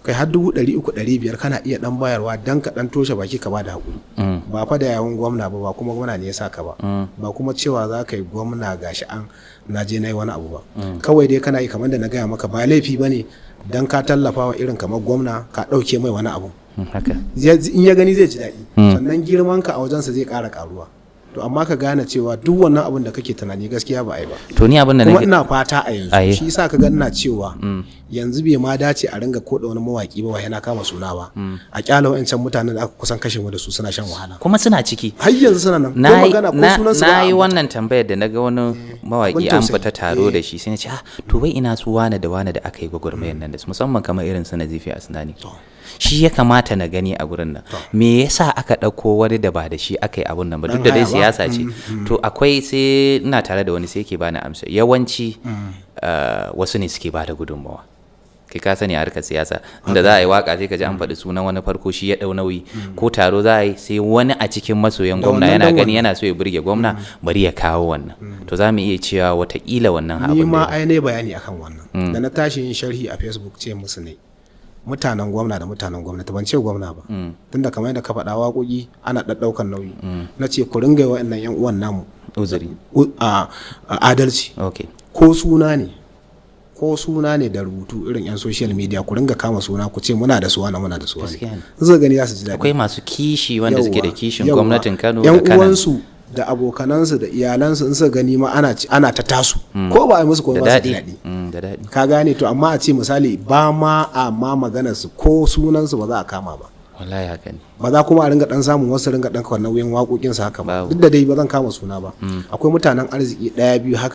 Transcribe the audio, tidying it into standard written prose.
Kai har 300,000, 500 kana iya dan bayarwa dan ka dan toshe baki ka bada hakuri. Ba fa da yawun gwamna ba, ba kuma gwamna ne ya saka ba, ba kuma cewa za ka yi gwamna gashi an na je na yi wani abu ba. Kawai dai kana yi kamar da na gaya maka, ba laifi ba ne dan ka tallafa wa irin kamar gwamna, ka ɗauke mai wani abu. Haka. In ya gani zai ji daɗi, sannan girman ka a wajensa zai ƙara ƙaruwa. To amma ka gane cewa duk wannan abin da kake tunani gaskiya ba a yi ba. To ni abin da Kuma nake ina fata a yanzu, Aye. shi yasa ka ga ina cewa yanzu bai ma dace a ringa koda wani mawaki ba, wai yana kama suna ba. A kyala wa'ancan mutanen da aka kusan kashe mu da su suna shan wahala. Kuma suna ciki. Har yanzu suna nan ko Na yi magana ko sunan su ba na a yi ambata. wannan tambayar da na ga wani mawaki Abin an tausayi. fita taro da shi, sai na ce, "Ah, to wai ina su wane da wane da aka yi gwagwarmayar nan da su?" Musamman kamar irin su Nazifi Asnani. Shi ya kamata na gani a gurin nan. Me yasa aka ɗauko wani da ba da shi aka yi abun nan ba? Duk da dai Dan haya ba? siyasa ce. To akwai, sai ina tare da wani sai yake bani amsa, yawanci wasu ne suke bada gudunmawa. Kai ka sani a harkar siyasa, inda za a yi waka sai ka ji an faɗi sunan wani farko, shi ya ɗau nauyi. Ko taro za a yi, sai wani a cikin masoyan Da gwamna wannan yana dan gani wannan. yana so ya burge gwamna, bari ya kawo wannan. To za mu iya cewa watakila wannan Ni abin ma da ai ne bayani akan wannan da na tashi yin sharhi a Facebook, ce musu ne mutanen gwamna da mutanen gwamnati, ban ce gwamna ba, tunda kamar yadda ka faɗa waƙoƙi ana ɗaɗɗaukan nauyi, na ce ku ringa yi wa'annan yan uwan namu uzuri. A adalci. Ko suna ne, ko suna ne da rubutu irin yan social media, ku ringa kama suna, ku ce muna da suwana, muna da suwana. Gaskiya ne. In suka gani za su ji daɗi. Akwai masu kishi wanda suke da Yawwa, kishin yawwa. gwamnatin Kano Yan da Kanan. uwansu da abokanansu da iyalansu, in suka gani ma ana ta tasu, ko ba a yi musu ko Da ba su ji daɗi. daɗi. Da daɗi. Ka gane? To amma a ce misali ba ma a ma maganar su, ko sunan su ba za a kama ba. Wallahi haka ne. Ba za kuma a ringa dan samun wasu ringa dan nauyin waƙoƙin su haka ba. Babu. Duk da dai ba zan kama suna ba, akwai mutanen arziki ɗaya biyu haka.